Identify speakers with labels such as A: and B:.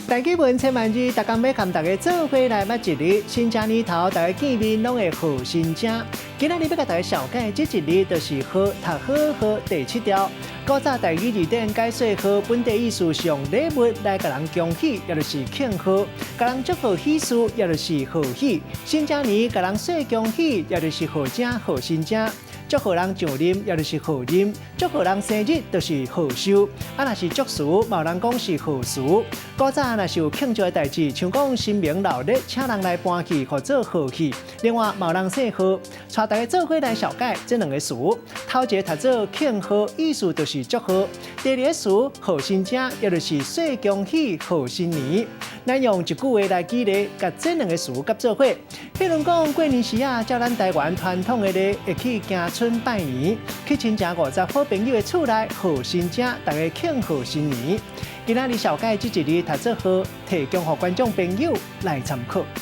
A: 台語文千萬字，逐工欲共大家做伙來捌一字。新正年頭，大家見面攏會賀新正。今仔日欲共大家紹介這一字，就是賀，讀好賀第七調。古早台語字典解說賀，本底意思是用禮物來共人恭喜，也就是慶賀；共人祝賀喜事，也就是賀喜。新正年共人說恭喜，也就是賀正賀新正。祝賀人上任，也就是賀任；祝賀人生日，就是賀壽。啊，若是祝詞，嘛有人講是賀詞。古早若是有慶祝的代誌，像講神明鬧熱，請人來搬戲，號做賀戲。另外，嘛有人姓賀，帶大家做伙來紹介這兩个詞。頭一个讀做慶賀，意思就是祝賀；第二个詞賀新正，也就是說恭喜賀新年。咱用一句話來舉例，共這兩个詞結做伙。譬如講過年時啊，照咱台灣傳統的禮，會去行春拜年，去親情五十好朋友的厝內賀新正，大家慶賀新年。今仔日紹介這一字讀做賀，提供予觀眾朋友來參考。